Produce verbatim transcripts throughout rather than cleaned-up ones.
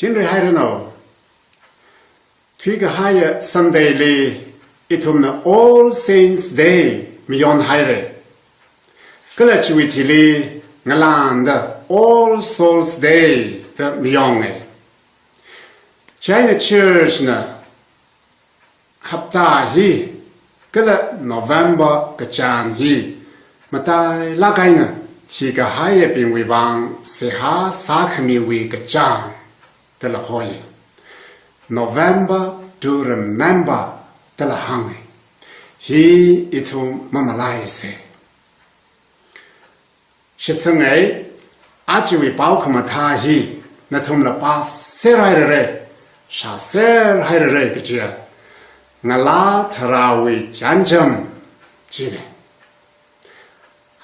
Chinri hairanu. Thuikahaiya Sunday li ithumna All Saints Day mayonhaira. Kala chiwui thili ngalāngda All Souls Day da mayonga. China Church na hapta hi, kala November kachāng hi, matailāk eina thikahaiyabingwui vang seihā sākhamiwui kachāng dala hoi. November to remember dala hānga. Hi ithum mamalaisa. Shitsangai, ajawui pao khamathā hi nathumla pāser hairara, shāser hairara kajiya, ngalā tharāwui chānjam china.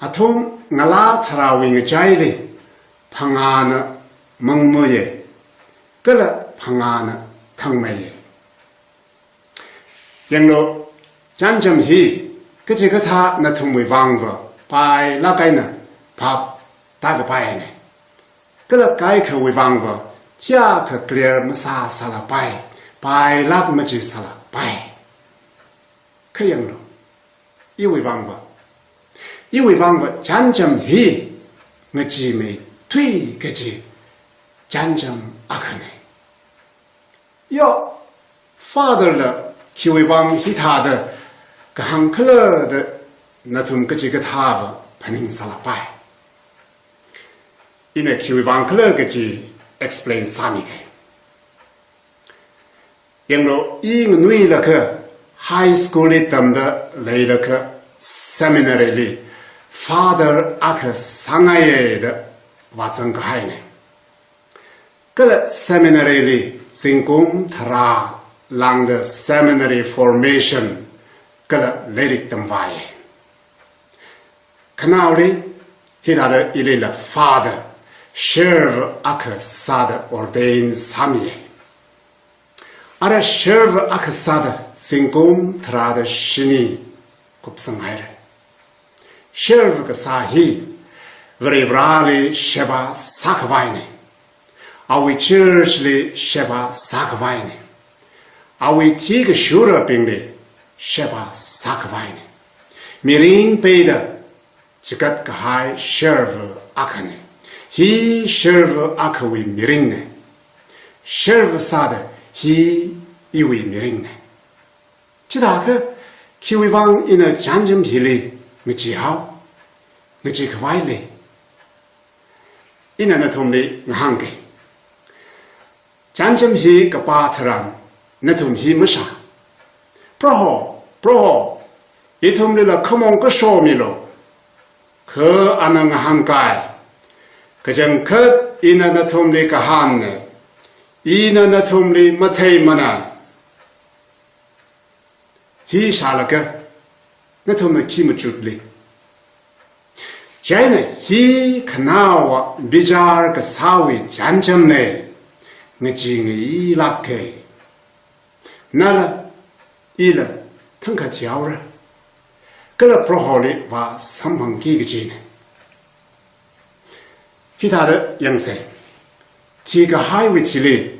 Athum ngalā tharāwui ngachaili phangāna mangmuya, kala phangāna thangmeiya. Yanglu, chānjam hi kachikathā nathumwui vangva pailāk eina phap tākapaina. Kala kaikhawui vangva chiyākha clear masāsālapai, pailāk machisālapai. Kha yanglu, iwui vangva, iwui vangva chānjam hi ngacheemeithui kaji chānjam akhana. Yo, Father la khiwui vang hithāda kahāng khala da nathum kachikathāva phaningsālapai. Ina khiwui vang khala kaji explain sāmiga. Yanglu, i nganuilakha high school li tamda leilakha seminary li Father akha sāngaiya da vāzang kahaina. Kala seminary li zingkum tharā lāngda seminary formation kala lairik tamvāya. Khanaoli hithāda ilila Father, sheriff akha sāda ordain sāmiya. Ara sheriff akha sāda zingkum tharāda shini kupsang haira. Sheriff kasā hi Varivarāli sheba sākhavaina. Awui church li sheba sākhavaina. Awui thikashurabingli sheba sākhavaina. Mirin peida chikat kahai sheriff akhana. Hi sheriff akhawui mirinna. Sheriff sāda hi iwui mirinna. Chithākha, khiwui vang ina chānjam hili ngacheehao, ngacheekhavai lei? Ina nathumli ngahānga. Chānjam hi kapā tharan nathum hi mashā. Proho, Proho, ithumlila khamong kashomilu. Kha ana ngahānkai. Kachangkhat ina nathumli kahānna. Ina nathumli matheimana. Hi shālaga, nathumna khi machut lei? Chieina hi khanaowa bichar kasāwui chānjamna, ngachee ngailāka. Nala, ila, thangkha thihaora. Kala Proholi vāsamphangki kajina. Hithāda yangsa. Thikahaiwui thili,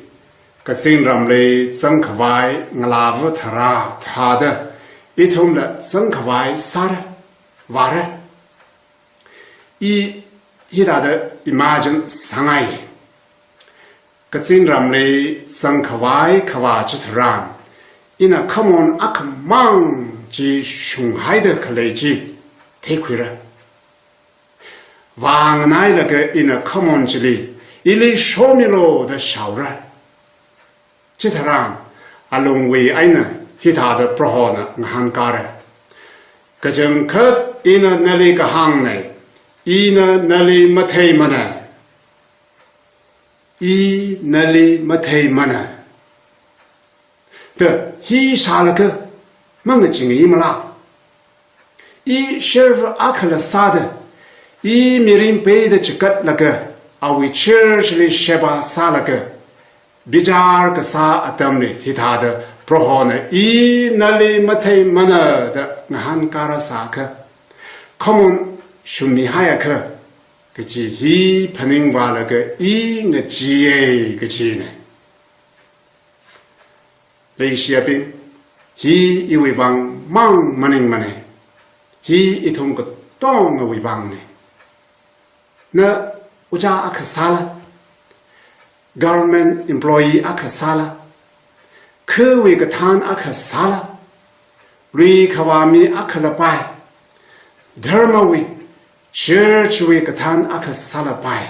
kazingramli zangkhavai ngalāva tharā thāda, ithumla zangkhavai sāra, vāra. I hithāda imagine sāngai. Kazingramli zangkhavai khavā chitharan, ina khamon akhamang chi shunghaida khalei chi theikhuira. Vānganailaga ina khamon chili, ili shomilu da shaora. Chitharan, alungwui eina hithāda Prohona ngahānkara. Kachangkhat ina nali kahāngna, ina nali matheimana. I nali matheimana. Da hi shālaga mangacheeimala. I sheriff akhala sāda, i mirin peida chikatlaga, awui church li sheba sālaga, bichar kasā atamli hithāda Prohona i nali matheimana da ngahānkara sākha, khamon shummihaiakha, kaji hi phaningvālaga i ngacheeiya kajina. Leishiyabing, hi iwui vang mang maningmana. Hi ithum katongawui vangna. Na ojā akha sāla, government employee akha sāla, khawui kathān akha sāla, ri khavā mi akha lapai, dharmawui, church wui kathān akha sālapai,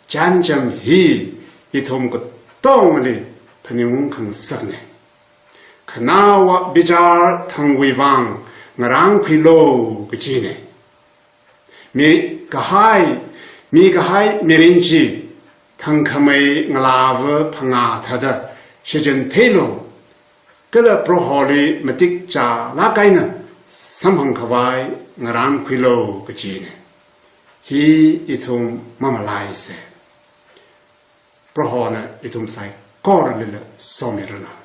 chānjam hi ithum katongali phaningung khangasakna. Khanaowa bichar thangwui vang ngarānkhuilu kajina. Mi kahai, mi kahai mirin chi thangkhamei ngalāva phangā thāda shichin theilu, kala Proholi matik chālāk eina samphang khavai ngarānkhuilu kajina. Hi ithum mamalaisa. Prohona ithum saikoralila somiranu.